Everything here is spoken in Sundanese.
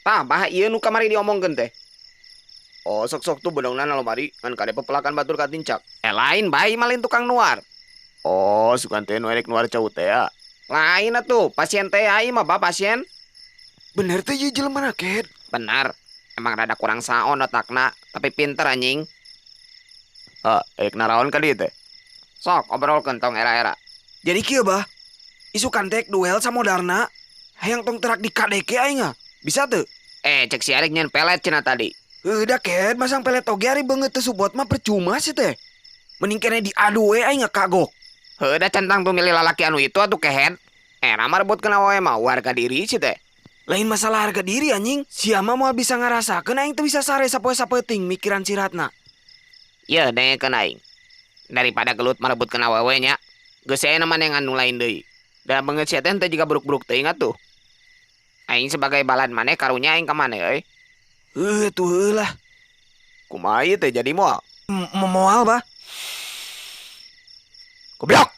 Tah, bah ieu nu kamari diomongkeun teh. Oh, sok-sok tuh bedongna na lomari ngan kade pepelakan batur katincak. Eh lain bae malin tukang nuar. Oh, sugan teh nu erek nuar cau teh ya. Lain atuh, pasien teh ai mah bah pasien. Bener teh ieu jelema na, Ket? Benar. Emang rada kurang saon otakna, tapi pinter anjing. Ah, erek naraon ka dieu teh? Sok obrolkeun tong era-era. Jadi kieu bah. Isukan teh duel samodarna. Hayang tong terak di KDK aing ah. Bisa teu? Eh, cek si Erik nyen pelet cenah tadi. Udah Ket, masang pelet oge ari beungeut teu support mah percuma sih teh. Mending kene diadu we aing kagok. Heuh da centang tuh milih lalaki anu itu atuh kehed. Era mah rebutkeun awewe mah harga diri sih teh. Lain masalah harga diri anjing. Sia mah moal bisa ngarasakeun aing teu bisa sare sapoe sapeuting mikiran si Ratna. Yeuh dengekeun aing. Daripada gelut marebutkeun awewe nya, geus aya mah neangan nu lain deui. Da beungeut sia teh henteu jiga buruk-buruk teuing atuh. Aing sebagai balad maneh karunya aing ka maneh euy. Heuh tuh heuh lah. Kumaha ieu teh jadi moal? Moal bah. Goblok.